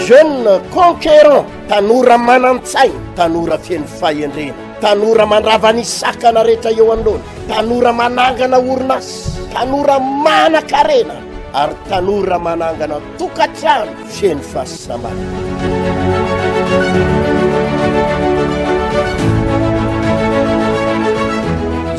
Jeune conquérant, tanora manan-tsaina, tanora feno fahendrena, tanora mandrava ny sakana rehetra eo anoloana, tanora manangana orinasa, tanora manan-karena ary tanora manangana tokantrano feno fahasambarana.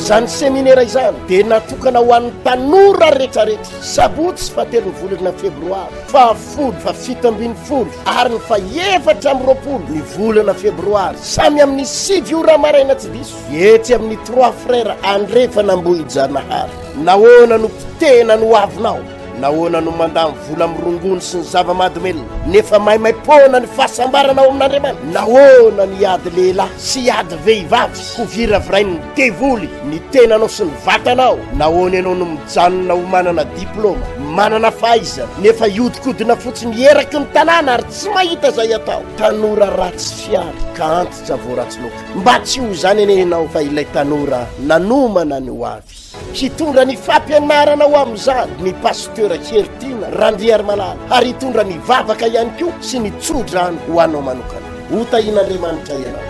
Izany seminera izany dia natokana ho an'ny tanora rehetrarehetra, sabotsy fahatelon'ny volana febroary, fahafolo, faha-17 ary ny faha-24 ny volana febroary, samy amin'ny 9 ora maraina tsy diso, etsy amin'ny Trois Frères Andrefana Ambohijanahary. Nahoana no potehina ny hoavinao? Nahoana no mandany vola amin'ny rongony sy ny zava-mahadomelina, nefa maimaim-poana ny fahasambarana ao amin'Andriamanitra? Nahoana no hiady lehilahy sy hiady vehivavy ho viravirain'ny devoly ny tenanao sy ny vatanao? Nahoana ianao no mijanona ho manana diplaoma, manana fahaizana, nefa hiodikodina fotsiny eraky ny tanàna ary tsy mahita izay atao? Tanora ratsy fiary ka antitra vao ratsy loaka. Mba tsy ho izany anie ianao fa ilay tanora nanomana ny ho avy. Hitondra ny fampianarana ho amin'izany ny Pasteur Heritiana Randriarimalala ary hitondra ny vavaka ihany koa sy ny tsodrano ho anao manokana. Ho tahian'Andriamanitra ianao.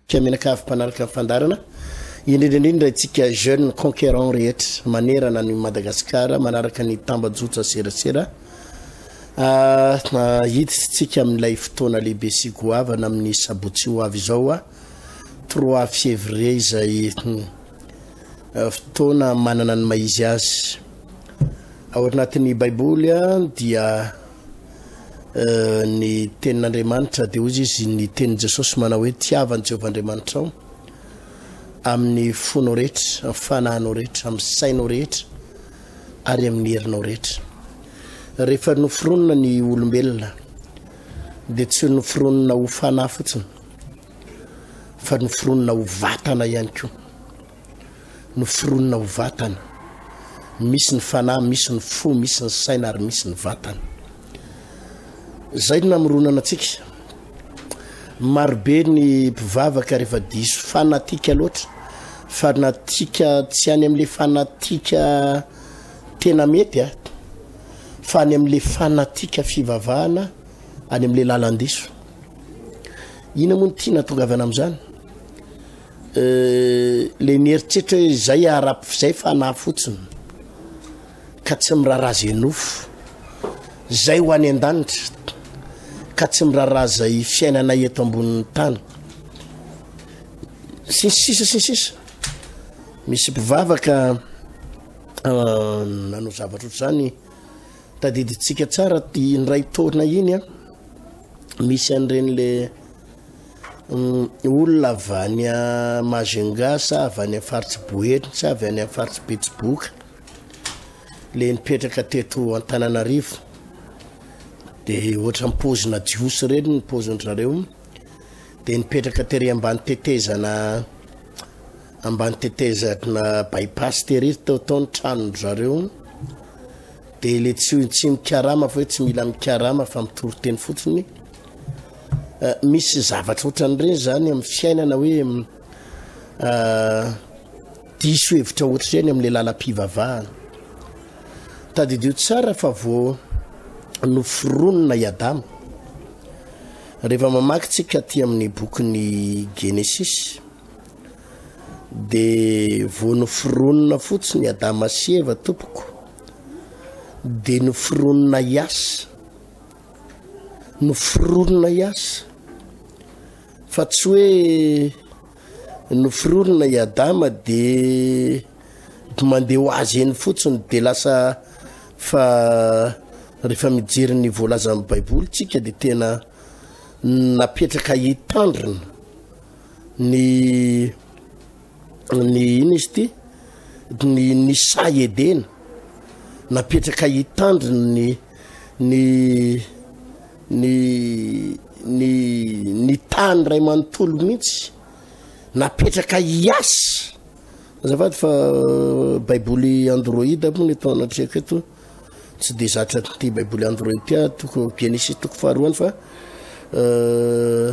Mpiamenakavy mpanaraka ny fandaharana, indrindra indrindra isika jeune conquérant rehetra manerana an'i Madagasikara manaraka ny tambajotra serasera. Hiditra tsika amin'ilay fotoana lehibe sy goavana amin'ny sabotsy ho avy izao, trois février izay fotoana manana ny maha izy azy. Ao anatin'ny Baiboly dia ny tenin'Andriamanitra dia hoy izy ny tenin'i Jesosy manao hoe tiava an'i Jehovah Andriamanitrao amin'ny fonao rehetra, amin'ny fanahinao rehetra, amin'ny sainao rehetra ary amin'ny herinao rehetra. Rehefa noforonina ny olombelona dia tsy noforonina ho fanahy fotsiny fa noforonina ho vatana ihany koa. Noforonina ho vatana. Misy ny fanahy, misy ny fo, misy ny saina ary misy ny vatana. Izay no namoronana antsika. Marobe ny mpivavaka rehefa diso fanatika loatra, fanatika tsy any amin'le fanatika tena mety a, fa any amin'le fanatika fivavahana any amin'le lalan-diso. Inona moa no tiana tongavana amin'izany? Euh, le mieritreritra hoe zay ara zay fanahy fotsiny ka tsy miraharaha zay nofo, zay ho any an-danitra ka tsy miraharaha zay fiainanay eto ambonin'ny tany sy ny sisa sy ny sisa. Misy mpivavaka euh, nanao zavatra ohatr'izany tadidintsika tsara indray taona iny a, misy an'ireny le Olona avy any Majunga sa avy any amin'ny faritry Boeny sa avy any amin'ny faritry Betsiboka le nipetraka teto Antananarivo de ohatran'ny paozina jiosy ireny ny paozin-dry zareo de nipetraka tery ambany tetezana ambany tetezana by-pass tery tao tao ny tranon-dry zareo de le tsy tsy mikarama fa hoe tsy mila mikarama fa mitory teny fotsiny. Misy zavatra ohatran'ireny zany amin'ny fiainana hoe diso hevitra ohatr'ireny amin'ilay lalam-pivavahana. Tadidio tsara fa vao noforonina i Adama. Rehefa mamaky tsika aty amin'ny bokin'ny Genesisy de vao noforonina fotsiny Adama sy Eva tompoko de noforonina hiasa. Noforonina hiasa fa tsy hoe noforonina i Adama de mandeha ho azy eny fotsiny de lasa fa rehefa mijery ny voalazan'ny baiboly tsika de tena napetraka hitandrina ny ny ino izy ity ny ny saha Edena napetraka hitandrina ny ny ny ny ny tany ray manontolo mihitsy napetraka hiasa azafady fa euh, baiboly android moa ny eto anatrehako eto tsy de zatra ty baiboly android ty ah, toko genesis toko faharoany fa euh,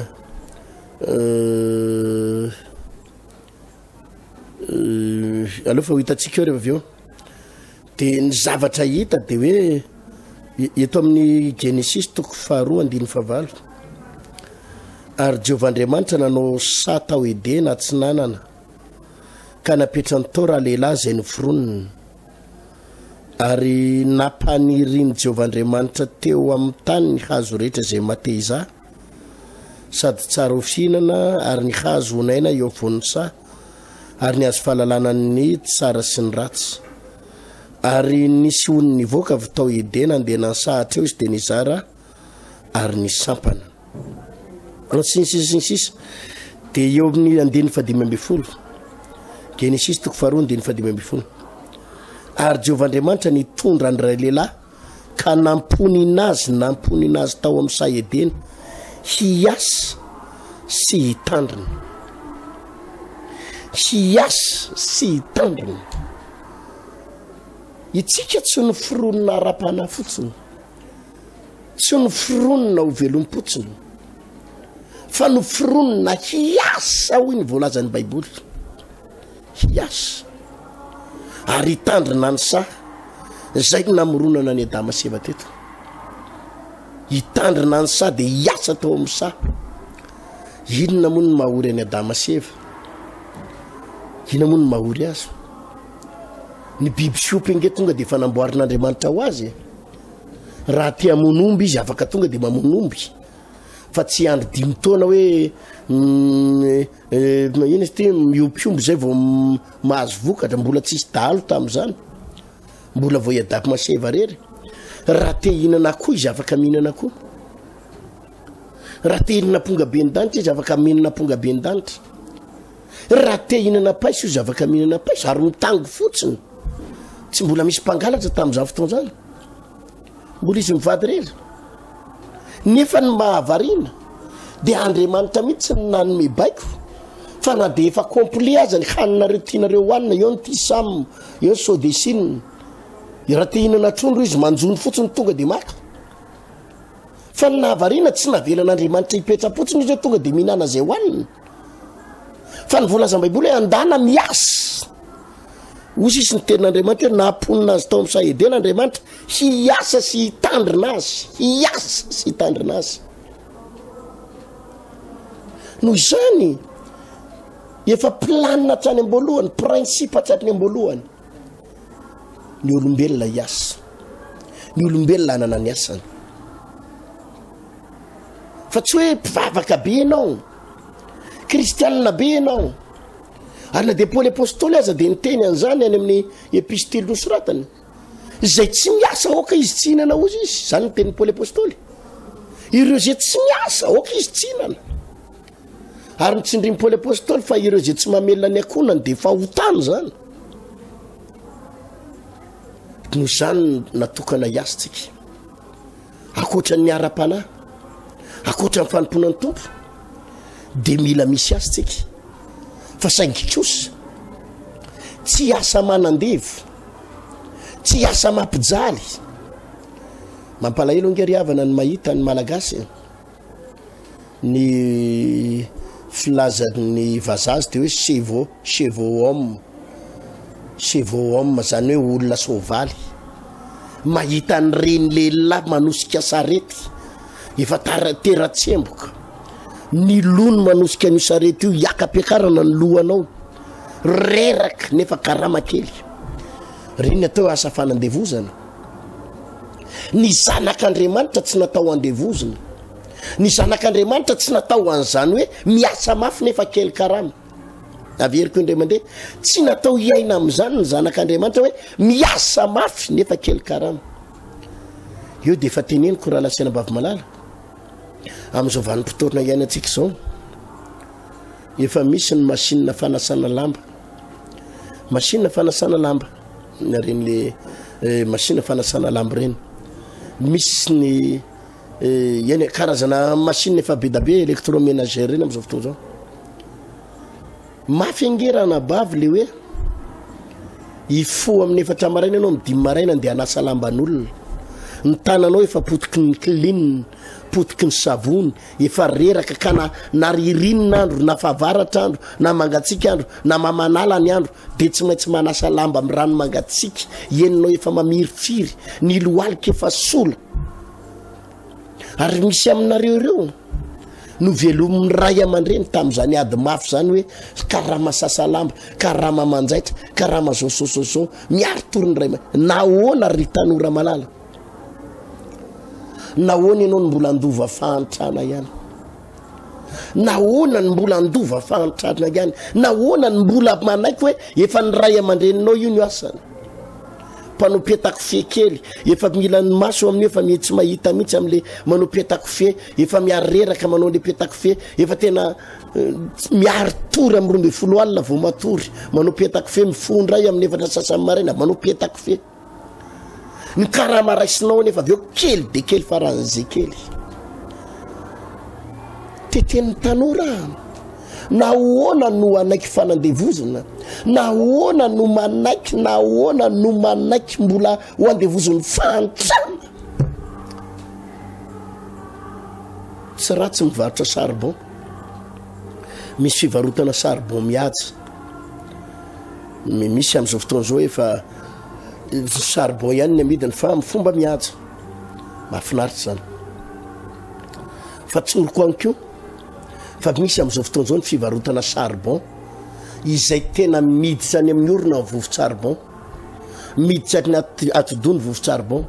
euh, Aleo fa ho hitantsika eo rehefa avy eo. De ny zavatra hita de hoe eto amin'ny Genesisy toko faharoa andininy fahavalo. Ary Jehovah Andriamanitra nanao saha tao Edena atsinanana ka napetrany tao ralehilahy izay noforoniny. Ary nampanirin'i Jehovah Andriamanitra teo amin'ny tany ny hazo rehetra izay mateza, sady tsara ho fihinana, ary ny hazo honaina eo afovoan'ny saha, ary ny hazo fahalalana ny tsara sy ny ratsy. Ary nisy ony nivoaka avy tao Edena handeha nansaha hatreo izy dia nizara ary nisampana. Sy ny sisa sy ny sisa. Dia eo amin'ny andininy fahadimy ambin'ny folo. Genesisy toko faharoa andininy fahadimy ambin'ny folo. Ary Jehovah Andriamanitra nitondra ny ray lehilahy ka namponina azy namponina azy tao amin'ny saha Edena hiasa sy hitandrina. Hiasa sy hitandrina. Itsika tsy noforonina ara-panahy fotsiny. Tsy noforonina ho velom-potsiny. Fa noforonina hiasa hoy ny voalazan'ny Baiboly. Hiasa. Ary hitandrina ny saha izay namoronana an'i Adama sy Eva teto. Hitandrina ny saha dia hiasa tao amin'ny saha. Inona moa no mahory an'i Adama sy Eva? Inona moa no mahory azy? Ny biby fiompy ange tonga dia efa namboarin'Andriamanitra ho azy e. Raha te hamono omby izy afaka tonga dia mamono omby. Fa tsy hiandry dimy taona hoe mm, eh, inona izy ity miompy omby zay vao mahazo vokatra. Mbola tsisy dahalo tamin'izany. Mbola vao i Adama sy Eva rery. Raha te hihinana akoho izy afaka mihinana akoho. Raha te hihinana ampongabendanitra izy afaka mihinana ampongabendanitra. Raha te hihinana paiso izy afaka mihinana paiso ary mitango fotsiny. Tsy mbola misy mpangalatra tamin'izany fotoana izany. Mbola izy mivady rery. Nefa ny mahavariana dia Andriamanitra mihitsy no nanome baiko fa na dia efa complet aza ny haninareo tianareo hohanina, eo ny tisam, eo ny sodesine. Raha te hihinana trondro izy manjono fotsiny tonga dia maka. Fa ny nahavariana tsy navelan'Andriamanitra hipetra-potsiny izy hoe tonga dia mihinana izay hohanina. Fa ny voalazam-baiboly hoe andana miasa. Hoy sisy ny tenin'Andriamanitra hoe namponina azy tao amin'ny saha Edena Andriamanitra hiasa sy hitandrina azy, hiasa sy hitandrina azy. Noho izany, efa planina hatrany am-boalohany, principe hatrany am-boalohany, ny olombelona hiasa, ny olombelona hanana ny asany. Fa tsy hoe mpivavaka be ianao, kristianina be ianao, Ary na dia Paoly Apostoly aza dia niteny an'izany any amin'ny epistily nosoratany. Izay tsy miasa aoka izy tsy hinana hozy izy. Izany ny tenin'i Paoly Apostoly. Ireo izay tsy miasa aoka izy tsy hinana. Ary ny tsindrin'i Paoly Apostoly fa ireo izay tsy mamelona ny ankohonany dia fahotana izany. Noho izany natokana hiasa tsika. Ankoatra ny ara-panahy, ankoatra ny fanompoana ny Tompo, dia mila misy asa tsika. Fa saingy kosa, tsy asa manandevo, tsy asa mampijaly. Mampalahelo ange ry havana ny mahita ny Malagasy. Ny filazan'ny vazaha azy de hoe chevaux, chevaux homme, chevaux homme zany hoe olona soavaly. Mahita an'ireny lehilahy manosika sarety efa tara- tera-tsemboka, ny lohany manosika an'io sarety io hiaka-piakarana ny lohanao, reraka nefa karama kely. Ireny atao hoe asa fanandevozana. Ny zanak'Andriamanitra tsy natao andevozina. Ny zanak'Andriamanitra tsy natao ho an'izany hoe miasa mafy nefa kely karama. Averiko indray mandeha, tsy natao hiaina amin'izany ny zanak'Andriamanitra hoe miasa mafy nefa kely karama. Eo dia efa teneniko rahalahy sy anabavy malala, amin'izao vanim-potoana iainantsika izao, efa misy ny machine fanasana lamba. Machine fanasana lamba, ireny le eh, machine fanasana lamba ireny. Misy ny Eh, eny e, karazana machine efa be da be électroménager reny am'izao fotoana zao. Mafy ange ranabavy le hoe hifoha amin'ny efatra maraina ianao amin'ny dimy maraina andeha hanasa lamban'olona. Ny tananao efa potiky ny klin, potiky ny savony, efa reraka ka na na ririnina andro, na fahavaratra andro, na mangatsiaka andro, na mamanala ny andro, dia tsy maintsy manasa lamba amin'ny rano mangatsiaka, henonao efa mamirifiry, ny lohalika efa sola. Ary misy aminareo ireo novelomin'ny ray aman-dreny tamin'izany ady mafy izany hoe karama sasa lamba, karama manjaitra, karama zao zao zao zao, miari-tory ny ray aman-, nahoana ry tanora malala? Nahoana ianao no mbola handova fahantrana ihany? Nahoana no mbola handova fahantrana ihany? Nahoana no mbola manaiky hoe efa ny ray aman-dreninao io no asany? Mpanao petakofehy kely, efa mila ny maso amin'io, efa tsy mahita mihitsy amin'le manao petakofehy, efa miareraka manao le petakofehy, efa tena eh, miari-tory amin'ny 12 alina vao matory, manao petakofehy, mifoha indray amin'ny efatra sasany maraina, manao petakofehy. Ny karama raisinao anefa avy eo kely dia kely faran'izay kely. Tetenin'ny tanora nahoana no hanaiky fanandevozana? Nahoana no manaiky, nahoana no manaiky mbola ho andevozon'ny fahantrana? Tsy ratsy mivarotra charbon. Misy fivarotana charbon mihaja. Misy amin'izao fotoana izao efa charbon ihany ny amidiny fa amin'ny fomba mihaja. Mahafinaritra izany. Fa tsoriko ihany koa fa misy amin'izao fotoana izao ny fivarotana charbon izay tena miditra any amin'ny orona ny vovo-charbon. Miditra any anaty atidoha ny vovo-charbon.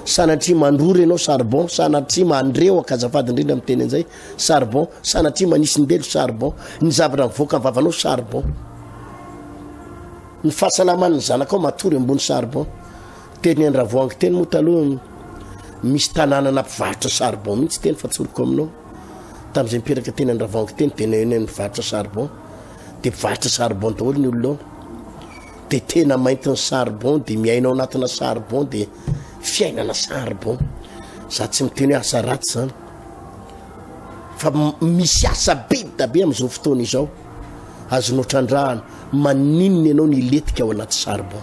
Sanatria mandrora ianao charbon, sanatria mandrehoka azafady indrindra miteny an'izay charbon, sanatria manisy ndelo charbon, ny zavatra mivoaka amin'ny vavanao charbon. Ny fahasalaman'ny zanakao matory ambony charbon. Teny Andravoahangy teny moa taloha misy tanàna mpivarotra charbon mihitsy teny fa tsoriko aminao. Tamin'izay nipetraka teny Andravoahangy teny dia eny mivarotra charbon. Dia mpivarotra charbon daholo ny olona ao. Dia tena maintin'ny charbon dia miaina ao anatina charbon dia fiainana charbon. Za tsy miteny hoe asa ratsy zany. Fa misy asa be da be amin'izao fotoana izao. Azonao trandrahana, maninona ianao ny hilentika ao anaty charbon?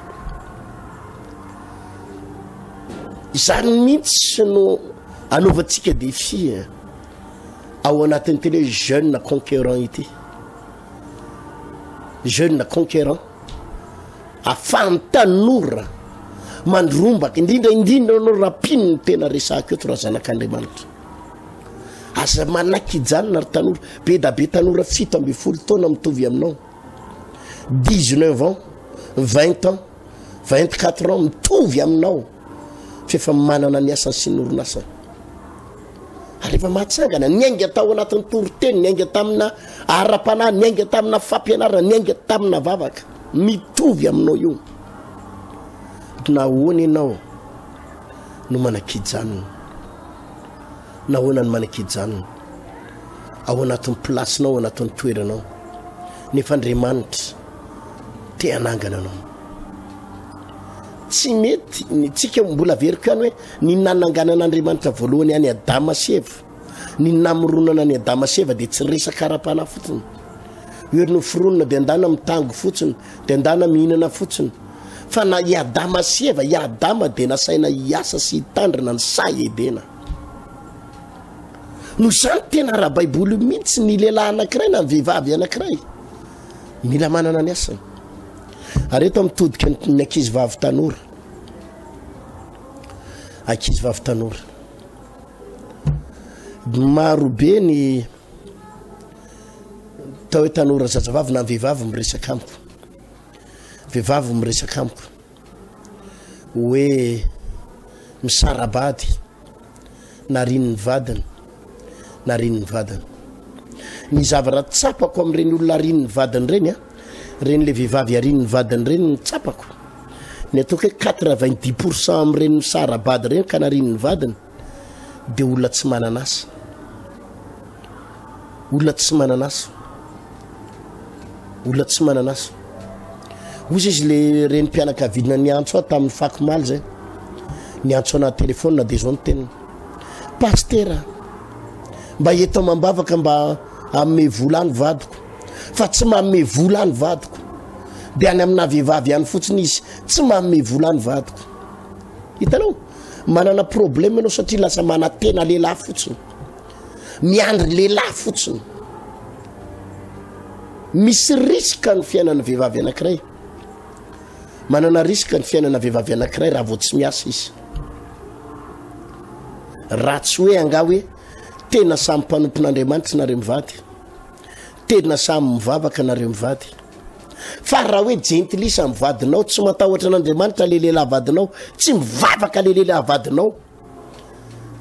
Izany mihitsy no anaovantsika défi ao anatin'ny teny hoe jeune conquérant ity. Jeune conquérant afahan'ny tanora mandrombaka, indrindra indrindra anao raha mpino ny tena resahako eto raha zanak'Andriamanitra. Aza manaiky hijanona ry tanora. Be da be tanora 17 taona mitovy aminao. 19 ans, 20 ans, 24 ans mitovy aminao. Fa efa manana ny asany sy ny orinasany. Ary efa mahatsangana, niainga tao anatin'ny toriteny, niainga tamina ara-panahy, niainga tamina fampianarana, niainga tamina vavaka. Mitovy aminao io. Nahoana ianao no manaiky hijanona? Nahoana no manaiky hijanona ao anatin'ny place-nao, ao anatin'ny toeranao, nefa Andriamanitra te hanangana anao? Tsy mety ny tsika, mbola averiko ihany hoe ny nananganan'Andriamanitra voalohany any Adama sy Eva, ny namoronana an'i Adama sy Eva dia tsy resaka ara-panahy fotsiny. Hoe noforonina dia andana mitango fotsiny, dia andana mihinana fotsiny. Fa na i Adama sy Eva, i Adama dia nasaina hiasa sy hitandrina ny saha Edena. Noho izany tena ara-baiboly mihitsy ny lehilahy anankiray na ny vehivavy anankiray mila manana ny asany. Ary eto mitodika ny ankizy vavy tanora. Ankizy vavy tanora. Maro be ny atao hoe tanora zazavavy na ny vehivavy miresaka amiko. Vehivavy miresaka amiko hoe misara-bady narian'ny vadiny, narian'ny vadiny. Ny zavatra tsapako amin'ireny olona arian'ny vadiny ireny a, ireny le vehivavy arian'ny vadiny ireny ny tsapako, ny ataoko hoe 90% amin'ireny misara-bady ireny ka narian'ny vadiny dia olona tsy manana asa. Olona tsy manana asa. Olona tsy manana asa. Hoy izy le renim-pianakaviana niantso ahy tamin'ny fac omaly zay. Niantso anahy téléphone dia zao ny teniny. Pastera, mba eto amam-bavaka mba hanome vola ahy ny vadiko. Fa tsy manome vola ahy ny vadiko. Dia any amina vehivavy any fotsiny izy, tsy manome vola ahy ny vadiko. Hitanao? Manana problème ianao satria lasa manantena lehilahy fotsiny. Miandry lehilahy fotsiny. Misy risque ny fiainan'ny vehivavy anankiray. Manana risque ny fiainana vehivavy anankiray raha vao tsy miasa izy. Raha tsy hoe angaha hoe tena samy mpanompon'Andriamanitra nareo mivady. Tena samy mivavaka nareo mivady. Fa raha hoe jentilisa ny vadinao, tsy matahotra an'Andriamanitra le lehilahy vadinao, tsy mivavaka le lehilahy vadinao.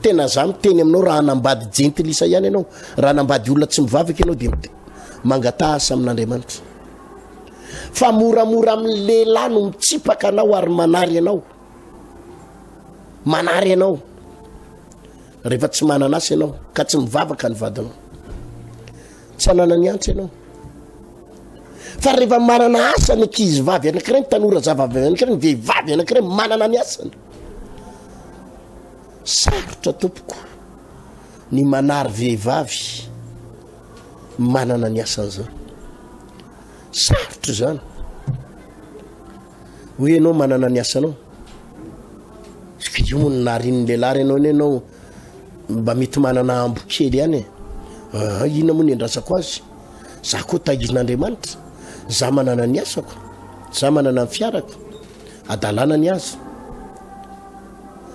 Tena za miteny aminao raha hanambady jentilisa ihany ianao, raha hanambady olona tsy mivavaka ianao dia mangataha asa amin'Andriamanitra. Fa moramora amin'ny lehilahy no mitsipaka anao ary manary anao. Manary anao. Rehefa tsy manana asa ianao ka tsy mivavaka ny vadinao. Tsy hanana ny antsy ianao. Fa rehefa manana asa ny ankizy vavy anankiray, ny tanora zavavy anankiray, ny vehivavy anankiray manana ny asany. Sarotra tompoko ny manary vehivavy manana ny asany zany. Sarotra izany. Hoe ianao manana ny asanao. Io moa no narin'ny lehilahy ianao anie ianao mba mety manana ambo kely ihany e. Ah, inona moa ny andrasako azy? Za koa tahirin'Andriamanitra. Za manana ny asako. Za manana ny fiarako. Adalàna ny azy.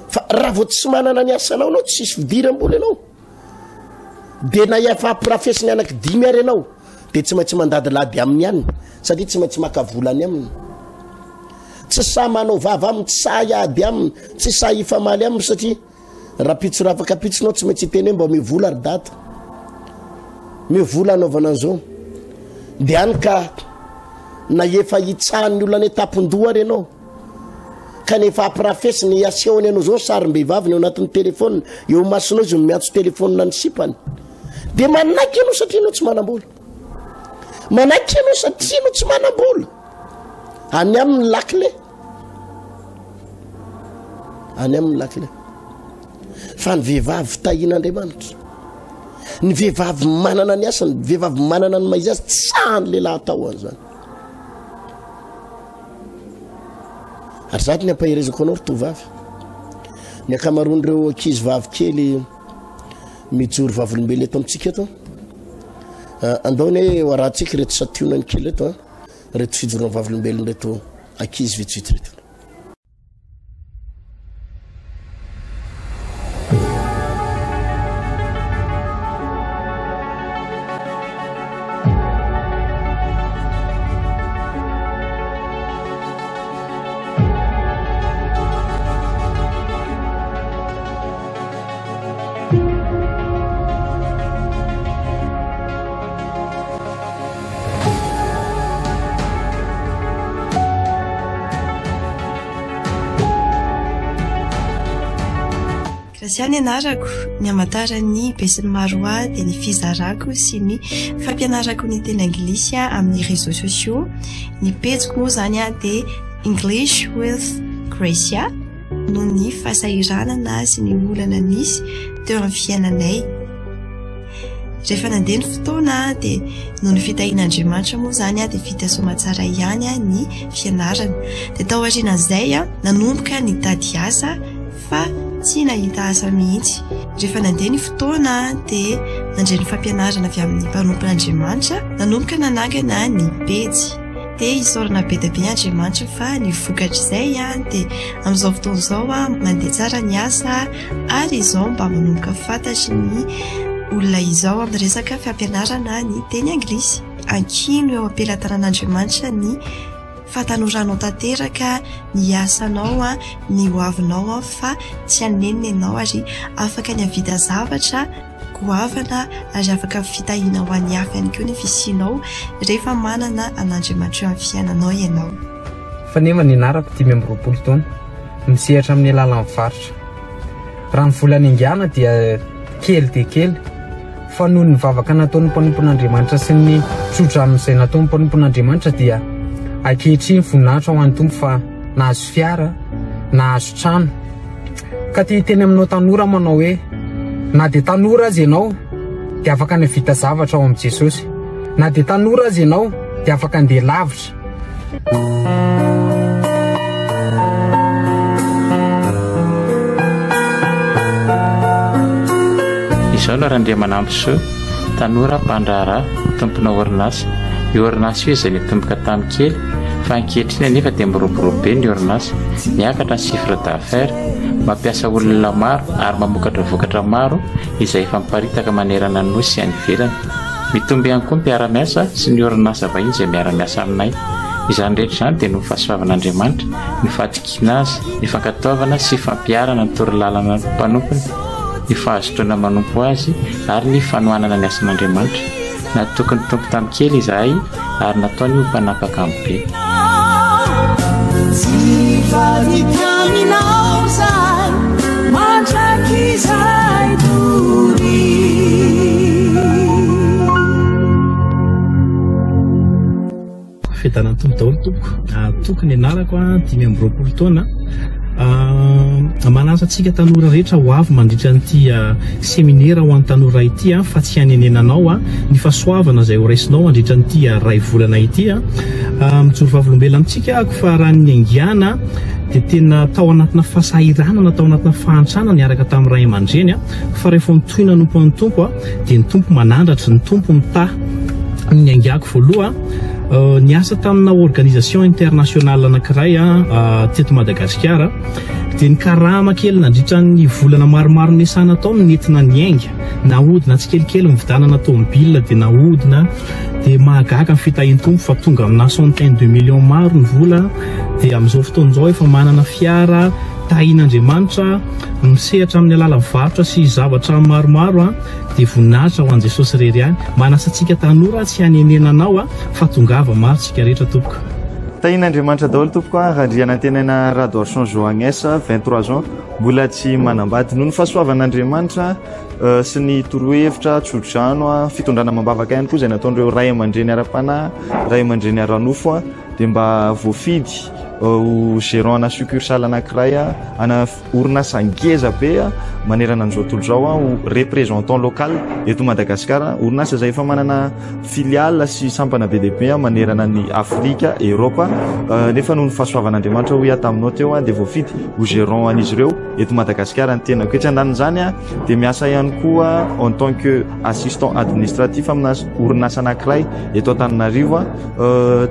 Fa raha vao tsy manana ny asanao anao, tsisy fidiram-bola ianao. Dia na efa ampirafesiny anaky dimy ary ianao, dia tsy maintsy mandadilady aminy ihany, satria tsy maintsy maka vola any aminy. Tsy sahy manao vava aminy, tsy sahy hiady aminy, tsy sahy hifamaly aminy satria Rapitso rafakapitso nao tsy maintsy hiteny hoe mba omeo vola ry dada. Omeo vola hanaovana an'izao. Dia any ka na efa hitsahan'ny olona any an-tampon-doha ary ianao. Kanefa ampirafesiny, asehony anao izao ny sarim-behivaviny ao anatin'ny telefaonina. Eo imasonao izy no miantso telefaonina ny sipany. Dia manaiky ianao satria ianao tsy manam-bola. Manaiky ianao satria ianao tsy manam-bola. Any aminy ny lakile. Any aminy lakile. Fa ny vehivavy tahian'Andriamanitra, ny vehivavy manana ny asany, ny vehivavy manana ny maizy azy, tsy sahan'ny lehilahy atao an'izany. Ary zato ny ampaherezako anao ry tovovavy. Ny ankamaroan'ireo ankizy vavy kely mijoro vavolombelona eto amintsika eto, eh, andao anie ho arahantsika ireto santionany kely ireto, eh. Reto fijoroana vavolombelona reto ankizy vitsivitsy reto. Gracia ny anarako, ny hamantaran'ny besinimaro ahy dia ny fizarako sy ny fampianarako ny teny anglisy amin'ny réseaux sociaux. Ny pejiko moa izany dia English with Gracia noho ny fahasahiranana sy ny olana nisy teo amin'ny fiainanay. Rehefa nandeha ny fotoana dia noho ny fitahian'Andriamanitra moa izany dia vita soamantsara ihany ny fianarana. Dia tao aorianan'izay nanomboka nitady asa fa tsy nahita asa mihitsy. Rehefa nandeha ny fotoana dia nandre ny fampianarana avy amin'ny mpanompon'Andriamanitra nanomboka nanangana ny pejy. Dia isaorana be dia be Andriamanitra fa ny vokatr'izay dia amin'izao fotoana izao mandeha tsara ny asa ary izao mba manomboka fantatry ny olona izao amin'ny resaka fampianarana ny teny anglisy. Ankino eo am-pelatanan'Andriamanitra ny fahatanoranao tanteraka, ny asanao, ny hoavinao fa tsy hanenina ianao ary afaka ny hahavita zavatra goavana ary afaka fitahiana ho an'ny hafa ihany koa ny fisianao rehefa manana an'Andriamanitra eo amin'ny fiainanao ianao. Faneva ny anarako 25 taona, misehatra amin'ny alalan'ny varotra. Raha ny vola niaingàna dia kely dia kely, fa noho ny vavaka nataon'ny mpanompon'Andriamanitra sy ny tsodrano izay nataon'ny mpanompon'Andriamanitra dia ankehitriny voninahitra ho an'ny Tompo fa nahazo fiara, nahazo trano. Ka te hiteny aminao tanora manao hoe na dia tanora aza ianao dia afaka ny vita zavatra ao amin'i Jesosy. Na dia tanora aza ianao dia afaka andeha lavitra. Jaona Randriamanampisoa, tanora mpandraharaha, tompona orinasa. Io orinasa io izay nitomboka tamin'ny kely, fa ankehitriny anefa dia miroborobo be ny orinasa. Miakatra ny chiffre d'affaires, mampiasa olona maro ary mamokatra vokatra maro izay efa miparitaka manerana ny Nosy sy any ivelany. Mitombo ihany koa ny mpiara-miasa sy ny orinasa vahiny izay miara-miasa aminay. Izany rehetra izany dia noho ny fahasoavan'Andriamanitra, ny fahatokiana Azy, ny fankatoavana sy fampiharana ny torolalana mpanompony, ny fahazotoana manompo Azy ary ny fanohanana ny asan'Andriamanitra. Natoky ny Tompo tamin'ny kely izahay ary nataony ho mpanapaka amin'ny be. Tsy hivadika aminao izahay mandrakizay doria. Fiadanan'ny Tompo daholo tompoko. Toky ny anarako, 25 taona. Manasa antsika tanora rehetra ho avy mandritra an'ity seminera ho an'ny tanora ity fa tsy hanenenanao ny fahasoavana izay ho raisinao mandritra an'ity ray volana ity. Mijoro vavolombelona amintsika aho fa raha ny niaingàna dia tena tao anatina fahasahiranana, tao anatina fahantrana niaraka tamin'ny ray aman-dreny fa rehefa nitohy nanompo an'ny Tompo dia ny Tompo manandratra, ny Tompo mitahy. Ny niaingàko voaloha Niasa tamina organisation internationale anankiray teto Madagasikara dia ny karama kely nandritra ny volana maromaro niasana tao no nentina niainga. Nahodina tsikelikely nividanana tomobile dia nahodina dia mahagaga ny fitahian'ny Tompo fa tonga amina centaine de millions maro ny vola dia amin'izao fotoana izao efa manana fiara tahian'Andriamanitra misehatra amin'ny alalan'ny varotra sy zavatra maromaro. Dia voninahitra ho an'i Jesosy irery ihany. Manasa antsika tanora tsy hanenenanao a, fa tongava maro tsika rehetra tompoko. Tahian'Andriamanitra daholo tompoko a, Randrianantenaina Radorson Joagnès, 23 ans, mbola tsy manambady. Noho ny fahasoavan'Andriamanitra sy ny torohevitra, tsodrano, fitondrana amam-bavaka ihany koa izay nataon'ireo ray aman-dreny ara-panahy, ray aman-dreny ara-nofo dia mba voafidy ho gérant ana succursale anankiray ana Orinasa ngeza be manerana an'izao tontolo izao ho représentant local eto Madagasikara, orinasa izay efa manana filiale sy sampana be dia be manerana ny Afrika, Eoropa, nefa noho ny fahasoavan'Andriamanitra hoy aho taminao teo dia voafidy ho gérant an'izy ireo eto Madagasikara ny tenako. Etsy andanin'izany dia miasa ihany koa en tant que assistant administratif amina orinasa anankiray eto Antananarivo.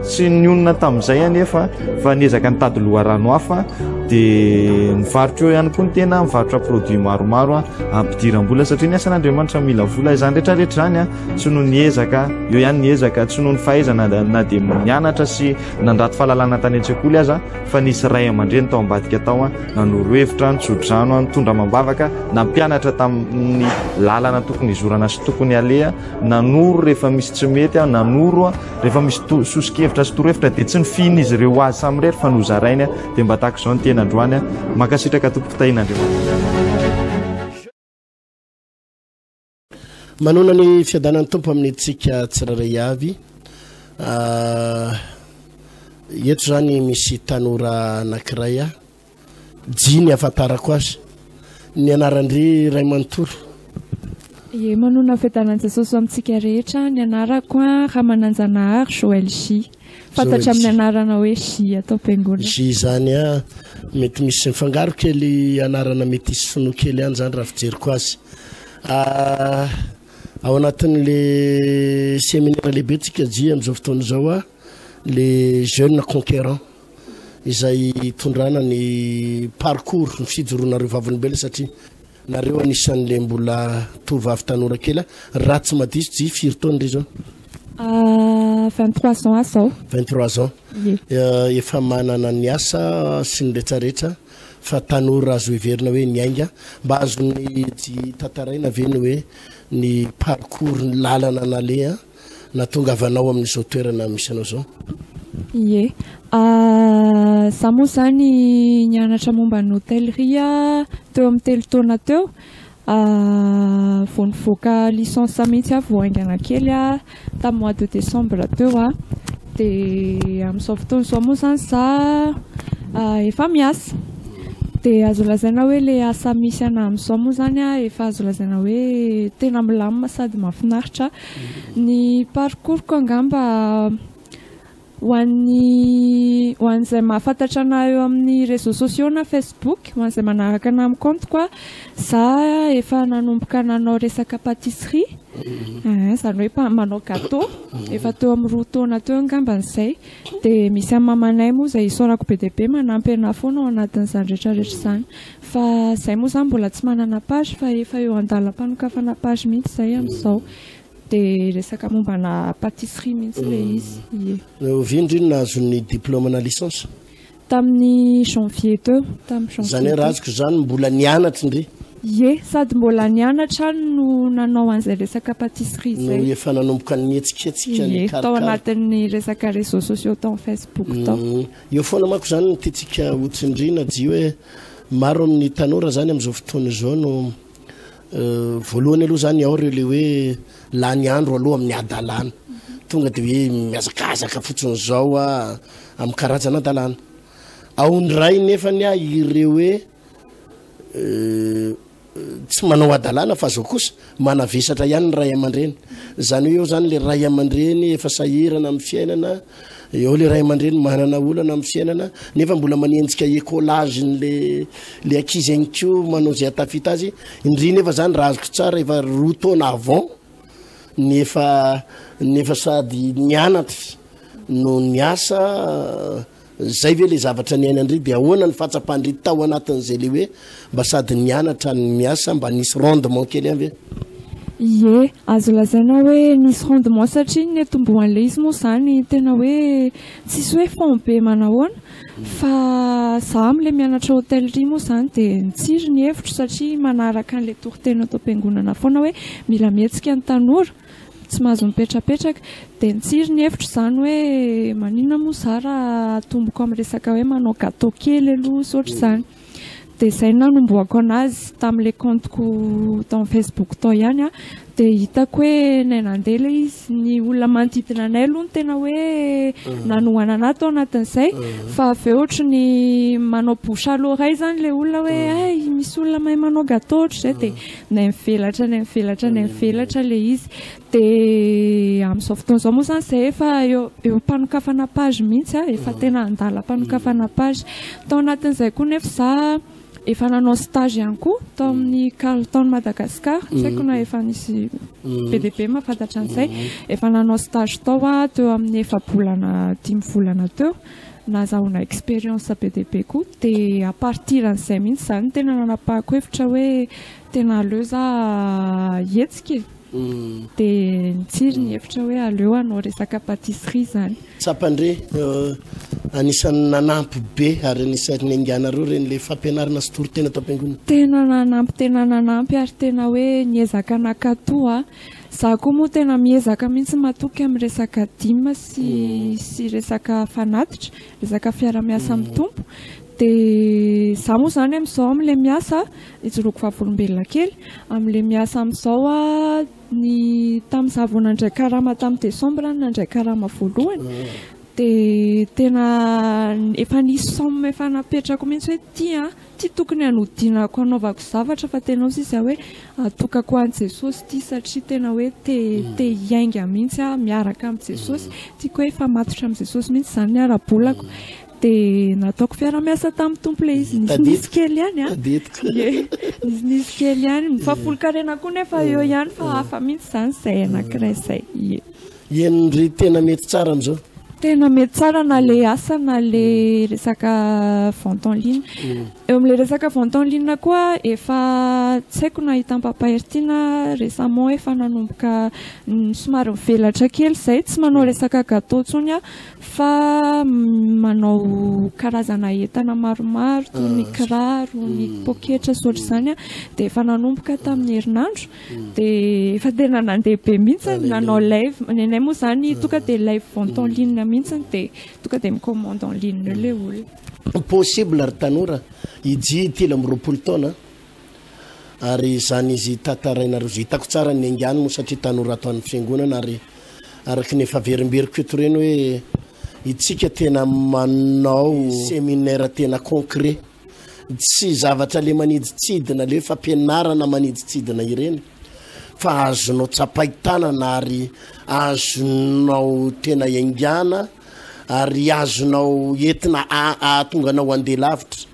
Tsy nionona tamin'izay anefa fa niezaka nitady loharano hafa dia mivarotra eo ihany koa ny tena, mivarotra produit maromaro ampidiram-bola satria ny asan'Andriamanitra mila vola. Izany rehetra rehetra izany tsy noho ny ezaka, eo ihany ny ezaka, tsy noho ny fahaizana na dia nianatra sy nandrato fahalalana tany an-tsekoly aza fa nisy ray aman-dreny tao ambadika tao nanoro hevitra, nitso-drano, nitondra amam-bavaka, nampianatra tamin'ny lalana tokony hizorana sy tokony haleha. Nanoro rehefa misy tsy mety aho, nanoro aho rehefa misy soso-kevitra sy torohevitra dia tsy nofihin'izy ireo ho azy samirery fa nozarainy aho, dia mba tahaka izao ny tena androany aho. Mankasitraka tompoko tahian'Andriamanitra. Manona ny fiadanan'ny Tompo amintsika tsirairay avy. Eto zany misy tanora anankiray a. Jy ny ahafantarako azy. Ny anaran-dry ray manontolo. Ie, manona fiadanan'i Jesosy ho amintsika rehetra. Ny anarako an, Ramananjanahary Joël J. Fantatra amin'ny anarana hoe J ato am-piangonana. J izany an, mety misy mifangaro kely anarana mety hisy sinoa kely ihany izany raha fijeriko azy. Ah, ao anatin'le séminaire lehibe tsika J amin'izao fotoana izao an, le jeune conquérant. izay hitondrana ny parcours ny fijoroanareo vavolombelona satria nareo anisan'le mbola tovovavy tanora kely raha tsy madiso jy firy taona ry zao? 23 ans zao. 23 ans. Ie. Efa manana ny asa sy ny retraretra fa tanora azo heverina hoe niainga. Mba azon'ny jy tantaraina ve ny hoe ny parcours ny lalana naleha Nahatongavanao amin'izao toerana misy anao izao? Ie. Za moa izany nianatra momba ny hôtellerie teo amin'ny telo taona teo. Vao nivoaka licence mihitsy aho vao haingana kely tamin'ny mois de décembre teo aho. Dia amin'izao fotoana izao moa izany za efa miasa. Dia azo lazaina hoe ilay asa misy anà amin'izao moa izany efa azo lazaina hoe tena milamina sady mahafinaritra. Ny parcours-ko angamba Ho an'ny ho an'izay mahafantatra anah eo amin'ny réseaux sociaux na Facebook, ho an'izay manaraka anah amin'ny compte-ko a, za efa nanomboka nanao resaka pâtisserie, izany hoe mpa- manao gâteau, efa teo amin'ny roa taona teo angambany izay. Dia misy an'i mamanay moa izay isaorako be dia be manampy anah foana ao anatin'izany rehetrarehetra izany. Fa izay moa izany mbola tsy manana page fa efa eo an-dalam-panokafana page mihitsy izay amin'izao. Dia resaka mombana pâtisserie mihitsy ilay izy. Ie. Oviana ndry no nahazo ny diplôme na licence? Tamin'ny janvier teo. Tamin'ny janvier Izany hoe teo. raha azoko izany mbola nianatra ndry? Ie, sady mbola nianatra aho no nanao an'izay resaka pâtisserie No izay. efa nanomboka nihetsiketsika Ie, tao nikarokaroka. anatin'ny resaka réseaux sociaux tao amin'ny Facebook tao. Eo foana manko izany no tiantsika hotsindriana Jy hoe maro amin'ny tanora izany amin'izao fotoana izao no Voalohany aloha zany ao ireo le hoe lany andro aloha amin'ny hadalana. Tonga de hoe mihazakazaka fotsiny zao a amin'ny karazana hadalana. Ao indray nefany a ireo hoe tsy manao hadalana fa zao kosa manavesatra ihany ny ray aman-dreny. Zany hoe eo zany le ray aman-dreny efa sahirana amin'ny fiainana, Eo le ray aman-dreny manana olana amin'ny fiainana nefa mbola manenjika écolage le le ankizy ihany koa manao izay hatafita azy. Indri nefa zany raha azoko tsara efa roa taona avant ny efa ny efa sady nianatra no niasa zay ve le zavatra niainan-dry de ahoana ny fahatsapan-dry tao anatin'izay le hoe Mba sady nianatra no miasa mba nisy rendement kely ihany ve? Ie, azo lazaina hoe nisy rendement satria ny nitomboan'ilay izy moa izany tena hoe tsisy hoe fond be manahoana fa za amin'ilay mianatra hôtellerie moa izany dia nitsiry ny hevitro satria manaraka an'ilay toriteny ato am-piangonana foana hoe mila mihetsika ny tanora, tsy mahazo mipetrapetraka. Dia nitsiry ny hevitro izany hoe maninona moa za raha atomboko amin'ny resaka hoe manao gâteau kely aloha sy ohatr'izany. Dia izay no nanombohako anazy tamin'ilay compte-ko tao amin'ny Facebook tao ihany an. Dia hitako hoe nay nandeha ilay izy, ny olona manodidina anay aloha no tena hoe nanohana anahy tao anatin'izay. Fa avy eo ohatry ny manao bouche à l'oreille izany ilay olona hoe hay misy olona mahay manao gâteau ohatr'izay. Dia nay mivelatra, nay mivelatra, nay mivelatra ilay izy. Dia amin'izao fotoana izao moa izany izay efa eo eo am-panokafana page mihitsy a, efa tena andalam-panokafana page. Tao anatin'izay koa nefa za efa nanao stage ihany koa tao amin'ny Carlton Madagascar, tsy haiko na efa nisy be dia be mahafantatra an'izay. Efa nanao stage tao aho teo amin'ny efa-bolana dimy volana teo, nahazahoana expérience be dia be koa. Dia à partir an'izay mihitsy izany no tena nanapahako hevitra hoe tena aleo za hihetsika e. Dia nitsiry ny hevitra hoe aleo hanao resaka pâtisserie izany. Tsapan-dry, anisan'ny nanampy be ary anisan'ny niainganareo ireny ilay fampianarana sy toriteny ato am-piangonana. Tena nanampy, tena nanampy ary tena hoe niezaka nankatò aho. Izaho koa moa tena miezaka mihitsy matoky amin'ny resaka dîme sy sy resaka fanatitra, resaka fiara-miasa amin'ny Tompo. Dia izaho moa izany amin'izao amin'ilay miasa, Ijoroako vavolombelona kely, amin'ilay miasa amin'izao aho, ny tamin'izaho vao nandray karama tamin'ny desambra no nandray karama voalohany, dia tena efa nisy somme efa napetrako mihitsy hoe ity an, ity tokony hanodinako hanaovako zavatra fa tena hozy izy aho hoe atokako ho an'i Jesosy ity satria tena hoe te te hiainga mihitsy aho miaraka amin'i Jesosy, tiako hoe hifamatotra amin'i Jesosy mihitsy izany ny ara-bolako. Dia nataoko fiara-miasa tamin'ny Tompo ilay izy. Nisinisy kely ihany an. Tadidiko. Ie, nisinisy kely ihany. Ny fahafolonkarena koa nefa eo ihany fa hafa mihitsy izany izay anankiray izay. Ie. Henon'dry tena mety tsara amin'izao? Tena mety tsara na ilay asa na ilay resaka vente en ligne. Eo amin'ilay resaka vente en ligne koa efa tsy haiko na hitan'i Papa Heritiana récemment efa nanomboka somary mivelatra kely izay, tsy manao resaka gâteau intsony aho Fa manao karazana entana maromaro toy ny kiraro, ny poketra sy ohatr'izany aho dia efa nanomboka tamin'ny herinandro dia efa tena nandeha be mihitsy nanao live, ny anay moa izany tonga dia live vente en ligne mihitsy dia tonga dia mi-commande en ligne eo ilay olona. Possible ry tanora, i Jia 23 taona Ary izany izy tantarainareo izay hitako tsara ny niaingàny moa satria tanora ato an'ny fiangonana ary araka ny efa averimberiko eto ireny hoe itsika tena manao séminaire tena concret tsy zavatra le maniditsidina le fampianarana maniditsidina ireny fa azonao tsapain-tanana ary azonao tena iaingàna. ary azonao entina ahatonga anao handeha lavitra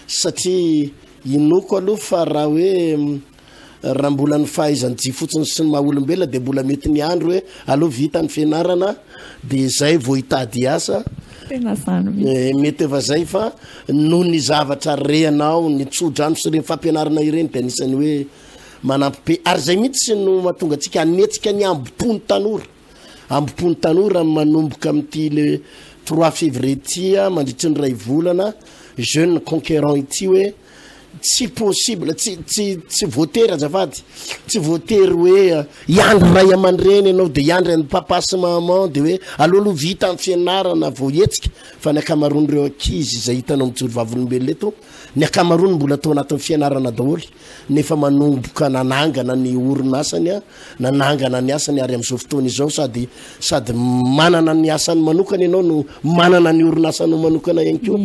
satria inoako aloha fa raha hoe raha mbola ny fahaizan'ny jia fotsiny sy ny maha olombelona dia mbola mety niandry hoe aleo vita ny fianarana dia zay vao hitady asa. Tena zany mihitsy. Eh, mety efa zay fa noho ny zavatra reanao, ny tsodrano sy ireny fampianarana ireny dia anisan'ny hoe manampy be ary zay mihitsy no mahatonga antsika hanetsika ny ambom-pon'ny tanora. Ambom-pon'ny tanora manomboka amin'ity le 3 février ity mandritry ny iray volana jeune conquérant ity hoe Tsy possible, tsy tsy tsy voatery azafady, tsy voatery hoe hiandry ray aman-dreny ianao de hiandry an'i papa sy maman de hoe aleo aloha vita ny fianarana vao hihetsika fa ny ankamaroan'ireo ankizy izay hitanao mijoro vavolombelona eto, ny ankamaroany mbola tao anatin'ny fianarana daholo nefa manomboka nanangana ny orinasany a, nanangana ny asany ary amin'izao fotoana izao sady sady manana ny asany manokana ianao no manana ny orinasanao manokana ihany koa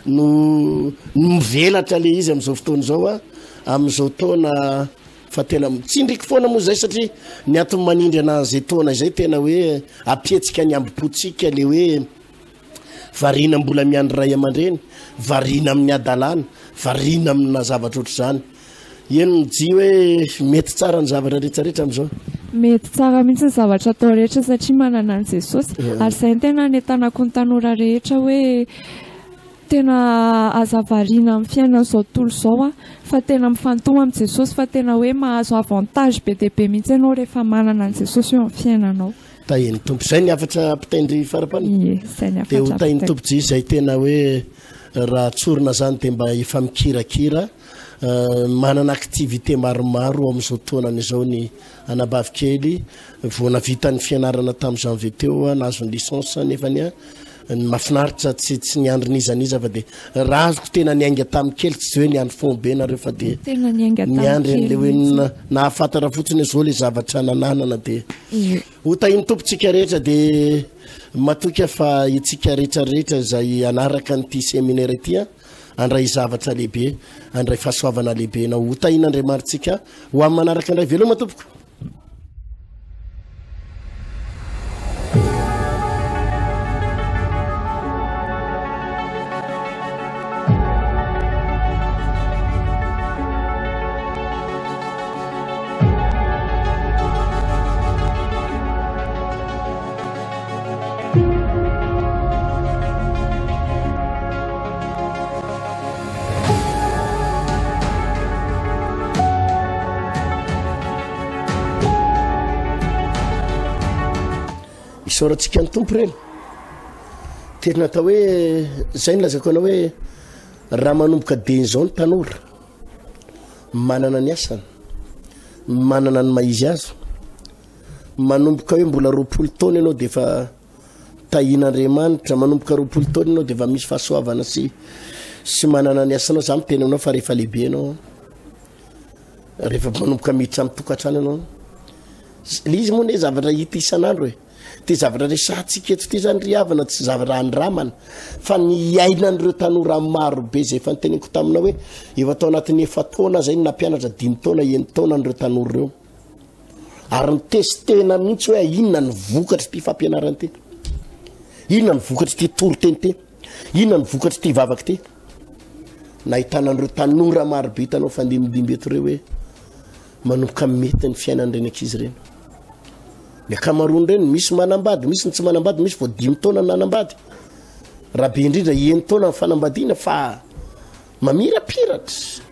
no mivelatra le izy amin'izao fotoana izao a amin'izao taona fa tena tsindriko foana moa zay satria ny antony manindry ana zay taona izay tena hoe ampihetsika ny ambopotsika le hoe Variana mbola miandry ray aman-dreny, variana amin'ny hadalana, variana amina zavatra ohatr'izany. Eny ny hoe mety tsara ny zavatra rehetra rehetra amin'izao. Mety tsara mihitsy ny zavatra atao rehetra satria manana an'i Jesosy. Ary izay no tena anentanako ny tanora rehetra hoe tena aza variana amin'ny fiainan'izao tontolo izao an, fa tena mifantoha amin'i Jesosy fa tena hoe mahazo avantage be dia be mihitsy ianao rehefa manana an'i Jesosy eo amin'ny fiainanao. Tahin'ny Tompo. Izay ny hafatra ampitain-dry Farapana. Ie, izay ny hafatra Dia ho tahin'ny Tompo Jesosy izay tena hoe raha tsorina izany dia mba efa mikirakira eh, manana activité maromaro amin'izao taonana izao ny anabavy kely vao navita ny fianarana tamin'ny janvier teo nahazo ny licence nefany a ny mahafinaritra tsy tsy niandry n'iza n'iza fa dia raha azoko tena niainga tamin'ny kely tsy hoe niandry fond be nareo fa dia tena niainga tamin'ny niandry kely an'le hoe mihitsy. na- nahafantatra fotsiny hoe zao le zavatra nananana dia Ie. ho tahin'ny tompontsika rehetra dia matoky aho fa itsika rehetra rehetra izay hanaraka an'ity seminaire ity a handray zavatra lehibe handray fahasoavana lehibe enao ho tahin'Andriamanitsika ho amin'ny manaraka indray veloma tompoko Isaorantsika ny Tompo ireny. Tena atao hoe zay ny lazako anao hoe raha manomboka dieny izao ny tanora manana ny asany, manana ny maha izy azy, manomboka hoe mbola 20 taona ianao dia efa tahian'Andriamanitra, manomboka 20 taona ianao dia efa misy fahasoavana sy sy manana ny asanao, za miteny aminao fa rehefa lehibe ianao rehefa manomboka miditra amin'ny tokantrano ianao le izy moa ne zavatra hita isan'andro e ty zavatra resahantsika eto ty zany ry havana tsy zavatra andramana fa ny iainan'ireo tanora maro be zay efa niteneniko taminao hoe efa tao anatin'ny efa-taona zay ny nampianatra dimy taona enin-taona an'ireo tanora ireo ary nitestena mihitsy hoe inona ny vokatr'ity fampianarana ity inona ny vokatr'ity toriteny ity inona ny vokatr'ity vavaka ity nahitana an'ireo tanora maro be hitanao fandimbindimby eto ireo hoe manomboka mety ny fiainan'ireny ankizy ireny ny ankamaroan'ireny misy manambady misy ny tsy manambady misy vao dimy taona nanambady raha be indrindra eny taona ny fanambadiana fa mamirapiratra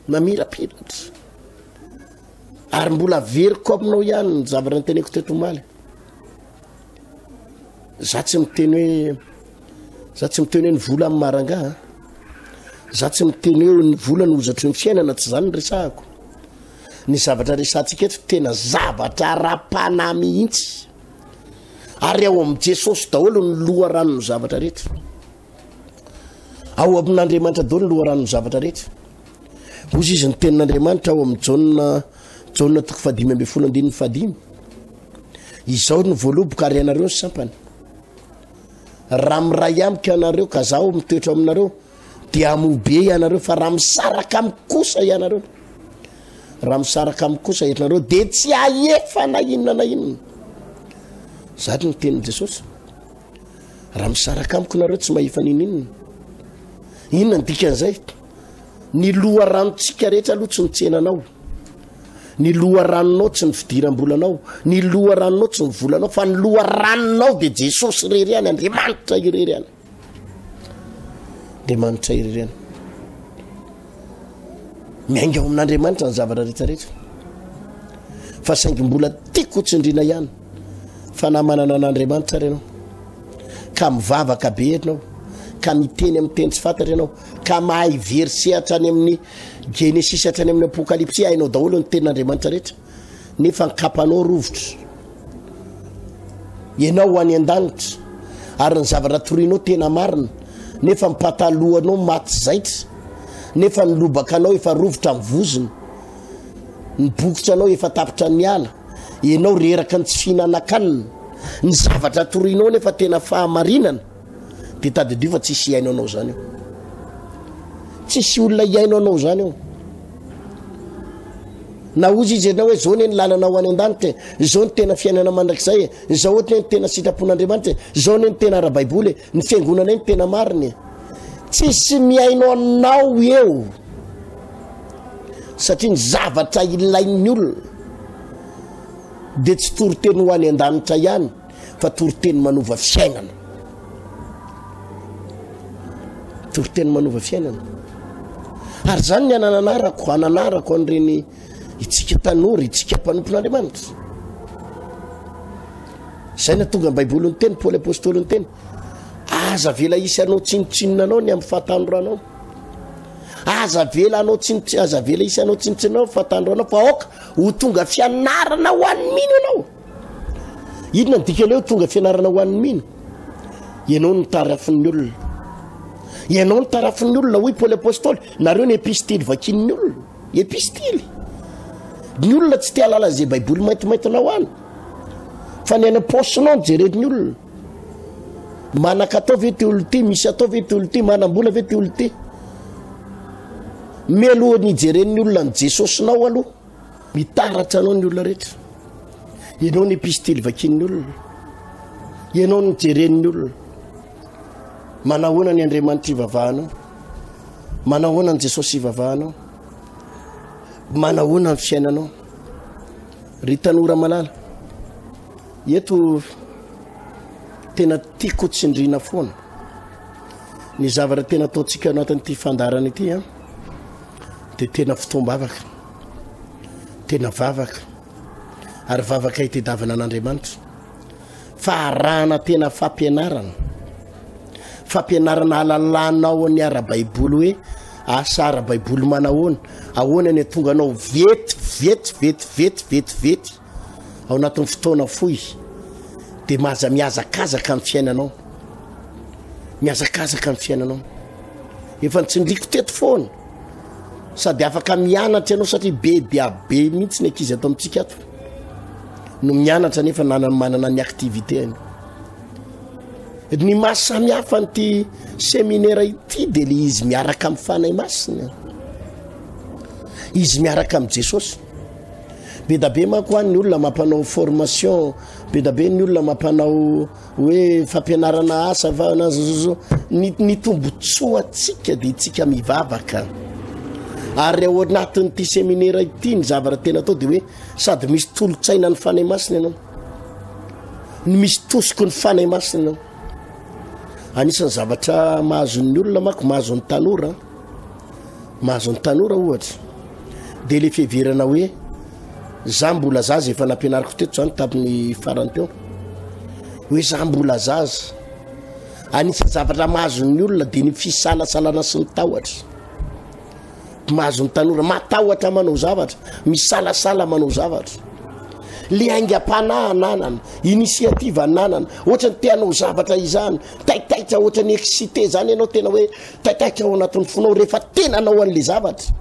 mamirapiratra ary mbola averiko aminao ihany ny zavatra niteneko teto omaly za tsy miteny hoe za tsy miteny hoe ny vola amin'ny maranga za tsy miteny hoe ny vola no hozatry ny fiainana tsy zany ny resahako ny zavatra resahantsika eto tena zavatra ara-panahy mihitsy ary ao amin'i jesosy daholo ny loharanon'ny zavatra rehetra Ao amin'Andriamanitra daholo ny loharanon'ny zavatra rehetra. Hozy izy ny tenin'Andriamanitra ao amin'ny Jaona Jaona toko fahadimy ambin'ny folo andininy fahadimy. Izao ny voaloboka ary ianareo ny sampana. Raha miray amiko ianareo ka zaho mitoetra aminareo dia hamoa be ianareo fa raha misaraka amiko kosa ianareo raha misaraka amiko kosa ianareo dia tsy hahefa na inona na inona. Zany ny tenin'i Jesosy. Raha misaraka amiko nareo tsy mahefa ninoninona. Inona ny dikan'izay? Ny loharanontsika rehetra aloha tsy ny tsenanao. Ny loharanonao tsy ny fidiram-bolanao. Ny loharanonao tsy ny volanao fa ny loharanonao dia Jesosy irery ihany, Andriamanitra irery ihany. Andriamanitra irery ihany. Miainga ao amin'Andriamanitra ny zavatra rehetra rehetra. Fa saingy mbola tiako tsindrina ihany fa na manana an'Andriamanitra ary ianao ka mivavaka be ianao ka miteny amin'ny teny tsy fantatra ianao ka mahay verset hatrany amin'ny Genesisy hatrany amin'ny Apokalypsy hainao daholo ny tenin'Andriamanitra rehetra nefa ny kapanao rovitra ianao ho any an-danitra ary ny zavatra torianao tena marina nefa ny patalohanao maty zaitra nefa ny lobakanao efa rovitra ny vozona ny bokotra anao efa tapitra ny ala ianao reraka ny tsy fihinana-kanina ny zavatra torianao nefa tena fahamarinana de tadidio fa tsisy hiaino anao zany eo tsisy olona hiaino anao zany eo na ozy izy ianao hoe zao ne ny lalana ho any an-danitra e zao ny tena fiainana mandrakizay e zao ohatra ny tena sitrapon'andriamanitra e zao ne ny tena ara-baiboly e ny fiangonanay ny tena marina e tsisy miaino anao eo satria ny zavatra ilain'ny olona de tsy toriteny ho any an-danitra ihany fa toriteny manova fiainana toriteny manova fiainana ary zany ny anananarako ananarako an'ireny itsika tanora itsika mpanompon'andriamanitra zay na tonga ny baiboly ny teny paoly apôstôly ny teny aza avela hisy anao tsinotsinona anao ny amin'ny fahatanoranao aza avela anao tsinotsi aza avela hisy anao tsinotsinona anao fahatanoranao fa aoka ho tonga fianarana ho an'ny mino ianao Inona ny dikan'ny hoe tonga fianarana ho an'ny mino? Ianao no tarafin'ny olona. Ianao no tarafin'ny olona, hoy Paoly Apostoly. Nareo ny epistily vakian'ny olona. Epistily. Ny olona tsy te halala izay Baiboly maintimaintinao any. Fa ny any am-paosinao no jeren'ny olona. Manan-katao ve ity olona ity? Misy atao ve ity olona ity? Manam-bola ve ity olona ity? Mialohan'ny hijeren'ny olona an'i Jesosinao aloha. Mitaratra anao ny olona rehetra. Ianao ny epistily vakian'ny olona. Ianao no jeren'ny olona. Manahoana ny Andriamanitra ivavahanao? Manahoana ny Jesosy ivavahanao? Manahoana ny fiainanao? Ry tanora malala, eto tena tiako tsindrina foana ny zavatra tena ataontsika anatin'ity fandaharana ity an dia tena fotoam-bavaka. Tena vavaka ary vavaka itedavana an'Andriamanitra fa arahana tena fampianarana fampianarana alalanao ny ara-baiboly hoe asa ara-baiboly manahoana ahoana ny atonga anao vety vety vety vety vety vety ao anatin'ny fotoana fohy de maza mihazakazaka ny fiainanao mihazakazaka ny fiainanao efa nitsindriko teto foana Sady afaka mianatra ianao satria be dia be mihitsy ny ankizy ato amintsika ato no mianatra nefa nana manana ny activité-ny. Ny maha samy hafa an'ity séminaire ity dia le izy miaraka amin'ny Fanahy Masina. Izy miaraka amin'i Jesosy. Be da be manko any ny olona mampanao formation, be da be ny olona mampanao hoe fampianarana asa fa na zozozo ny ny tombotsoantsika dia itsika mivavaka ary ao anatin'ity seminera ity ny zavatra tena atao dia hoe sady misy tolo-tsaina ny fanahy masina ianao ny misy tosiko ny fanahy masina ianao anisan'ny zavatra mahazo ny olona manko mahazo ny tanora Mahazo ny tanora ohatra dia le fiheverana hoe za mbola zaza efa nampianariko teto zany tamin'ny farany teo hoe za mbola zaza anisan'ny zavatra mahazo ny olona dia ny fisalasalana sy ny tahotra mahazo ny tanora matahotra manao zavatra misalasala manao zavatra le aingam-panahy ananana initiative ananana ohatra ny te hanao zavatra izany taitaitra ohatra ny excité zany ianao tena hoe Taitaitra ao anatin'ny fonao rehefa tena anao an'le zavatra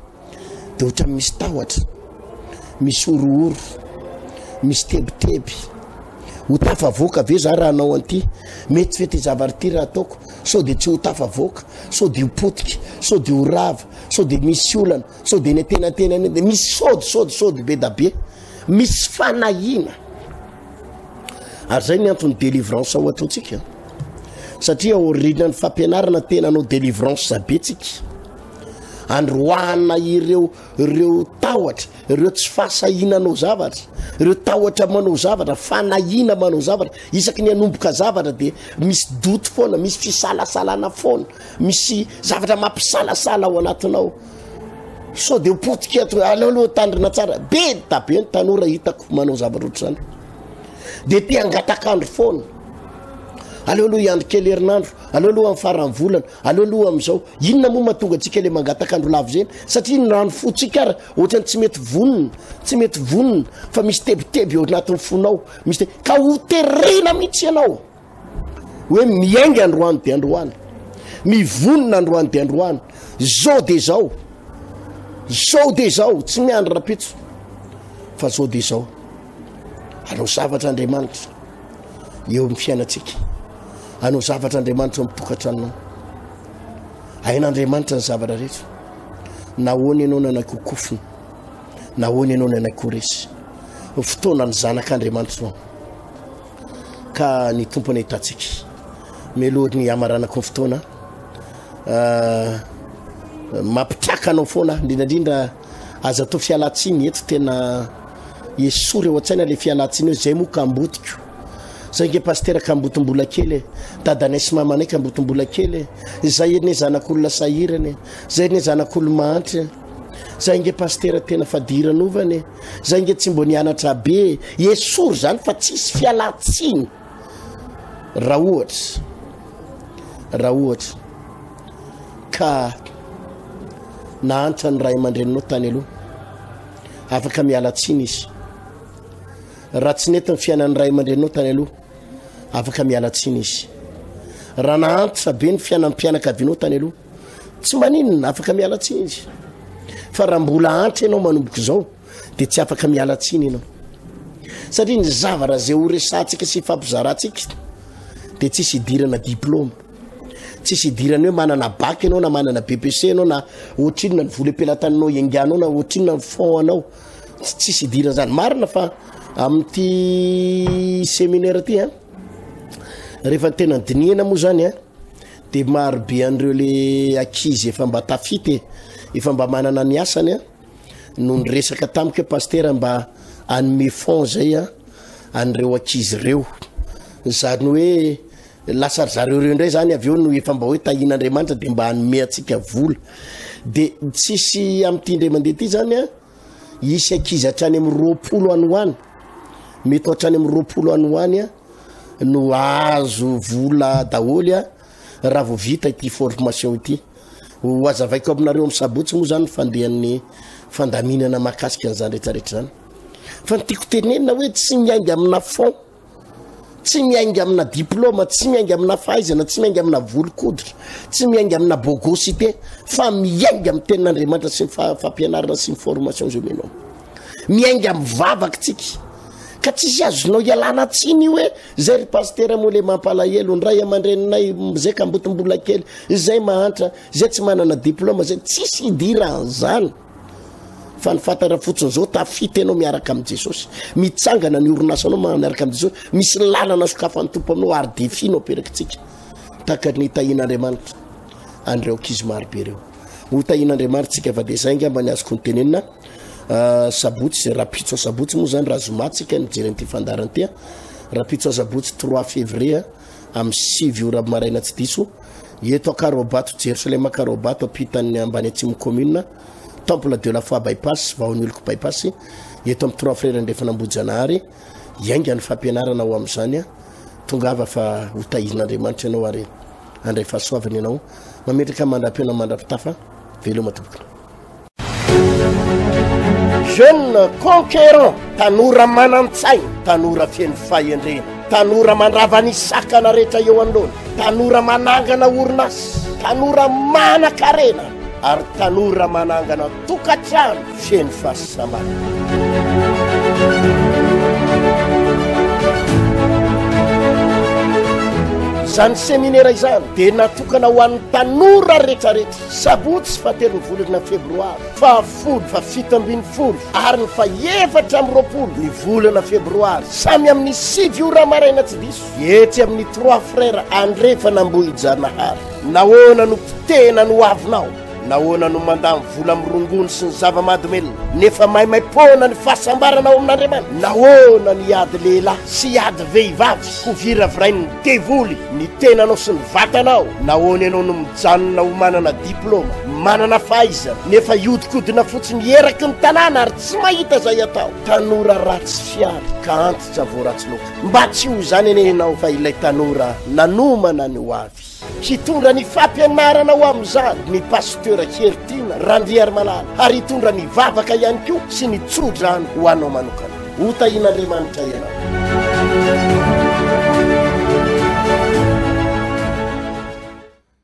de ohatran'ny misy tahotra, misy horohoro, misy tebiteby. Ho tafavoaka ve za raha anao an'ity? Mety ve ty zavatra ity raha ataoko? Sao de tsy ho tafavoaka, sao de ho potika, sao de ho rava, sao de misy olana, sao de ny antenantenany de misy sody sody sody be da be. Misy fanahiana. Ary zay ny antony délivrance ao ataontsika. Satria aorian'ny fampianarana tena hanao délivrance be tsika. Androahana ireo ireo tahotra, ireo tsy fahasahiana hanao zavatra, ireo tahotra manao zavatra, fanahiana manao zavatra. Isaky ny hanomboka zavatra dia misy doute foana, misy fisalasalana foana, misy zavatra mampisalasala ao anatinao. Sao dia ho potika eto, aleo aloha tandrina tsara. Be da be ny tanora hitako manao zavatra ohatr'izany. Dia te hangatak'andro foana. Aleo aloha hiandry kely herinandro, aleo aloha amin'ny faran'ny volana, aleo aloha amin'izao. Inona moa mahatonga antsika le mangataka andro lava izany? Satria ny rano fontsika ara ohatran'ny tsy mety vonona, tsy mety vonona fa misy tebiteby ao anatin'ny fonao, misy te ka ho terena mihitsy ianao hoe miainga androany dia androany, mivonona androany dia androany, zao dia zao, zao dia zao, tsy miandry rapitso fa zao dia zao. Hanao zavatra Andriamanitra eo amin'ny fiainantsika. Hanao zavatra Andriamanitra eo amin'ny tokantranonao. Hain'Andriamanitra ny zavatra rehetra. Nahoana ianao nanaiky ho kofona? Nahoana ianao nanaiky ho resy? Fotoana ny zanak'Andriamanitra izao. Ka ny Tompo anie hitantsika. Mialoha ny hamaranako ny fotoana, ah, mampitraka anao foana, indrindra indrindra Aza atao fialantsiny eto tena esory ao an-tsaina le fialantsiny hoe zay moa kambotiko. Zay nge pasitera kambotim-bola kely e. Dadanay sy mamanay kambotim-bola kely e. Zay anie zanak'olona sahirana e. Zay anie zanak'olo mahantra e. Zay nge pasitera tena fadiranovana e. Zay nge tsy mbo nianatra be e. Esory zany fa tsisy fialantsiny. Raha ohatra, raha ohatra ka Nahantra ny ray aman-dreninao tany aloha. Afaka miala tsiny izy. Raha tsy nety ny fiainan'ny ray aman-dreninao tany aloha, afaka miala tsiny izy. Raha nahantra be ny fiainan'ny mpianakavianao tany aloha, tsy maninona, afaka miala tsiny izy. Fa raha mbola antra ianao manomboka izao, dia tsy afaka miala tsiny ianao. Satria ny zavatra izay ho resahantsika sy hifampizarantsika dia tsisy idirana diplôma. Tsisy idirany hoe manana bac ianao na manana BEPC ianao na ohatrinona ny vola am-pelatananao ianganao na ohatrinona ny fonds anao. Tsisy idirana zany. Marina fa amin'ity séminaire ity an, rehefa tena dinihana moa zany an, de maro be an'ireo le ankizy efa mba tafita e, efa mba manana ny asany an, no niresaka tamiko hoe pastera mba hanome fonds zay an an'ireo ankizy ireo. Zany hoe Lasa ry zareo ireo indray zany avy eo no efa mba hoe tahian'Andriamanitra de mba hanome antsika vola. De tsisy amin'ity indray mandeha ity zany an, hisy ankizy hatrany amin'ny 20 any ho any, mety ho hatrany amin'ny 20 any ho any an, no hahazo vola daholo an, raha vao vita ity formation ity. Ho hazavaiko aminareo amin'ny sabotsy moa zany ny fandehan'ny fandaminana mahakasika an'izany rehetrarehetra izany. Fa ny tiako tenenina hoe tsy miainga amina fonds. Tsy miainga amina diplôma, tsy miainga amina fahaizana, tsy miainga amina volon-koditra, tsy miainga amina bogosité, fa miainga amin'ny tenin'Andriamanitra sy ny fampianarana sy ny formation izay omenao. Miainga amin'ny vavaka tsika. Ka tsisy azonao ialana tsiny io hoe zay ry pasitera moa le mampalahelo, ny ray aman-dreninay zay kambotim-bola kely, zay mahantra, zay tsy manana diplôma, zay tsisy idiran'izany. Fa ny fantatra fotsiny zao, tafita ianao miaraka amin'i Jesosy. Mitsangana ny orinasanao miaraka amin'i Jesosy. Misy lalana sokafan'ny Tompo aminao ary défi no aperakitsika. Tahaka ny tahian'Andriamanitra an'ireo ankizy marobe ireo. Ho tahian'Andriamanitra tsika fa dia izay angamba ny azoko notenenina. Ah, sabotsy, rapitso sabotsy moa zany raha zoma tsika mijery an'ity fandaharana ity. Rapitso sabotsy 3 février amin'ny 9 ora maraina tsy diso. Eto Ankarobato, Jerosalema Ankarobato, ampitan'ny ambany atsimo commune. Temple de la foi bypass, Vahon'Oloko bypass, eto amin'ny Trois Frères Andrefan'Ambohijanahary. Hiainga ny fampianarana ho amin'izany. Tongava fa ho tahizin'Andriamanitra ianao ary handray fahasoavana ianao. Mametraka mandra-pihaona mandra-pitafa. Veloma tompoko. Jeune conquérant, tanora manan-tsaina, tanora feno fahendrena, tanora mandrava ny sakana rehetra eo anoloana, tanora manangana orinasa, tanora manan-karena. Ary tanora manangana tokantrano feno fahasambarana. Izany seminera izany dia natokana ho an'ny tanora rehetrarehetra. Sabotsy fahatelon'ny volana febroary, fahafolo, fahafito ambin'ny folo ary ny faha-24 ny volana febroary, samy amin'ny 9 ora maraina tsy diso, etsy amin'ny Trois Frères Andrefan'Ambohijanahary. Nahoana no potehina ny hoavinao? Nahoana no mandany vola amin'ny rongony sy ny zava-mahadomelina, nefa maimaim-poana ny fahasambarana ao amin'Andriamanitra? Nahoana no hiady lehilahy sy hiady vehivavy ho viravirain'ny devoly ny tenanao sy ny vatanao? Nahoana ianao no mijanona ho manana diplaoma, manana fahaizana, nefa hiodikodina fotsiny eraky ny tanàna ary tsy mahita izay atao? Tanora ratsy fiary ka antitra vao ratsy loaka. Mba tsy ho izany anie ianao fa ilay tanora nanomana ny ho avy. Hitondra ny fampianarana ho amin'izany ny Pasteur Heritiana Randriarimalala ary hitondra ny vavaka ihany koa sy ny tsodrano ho anao manokana. Ho tahian'Andriamanitra ianao.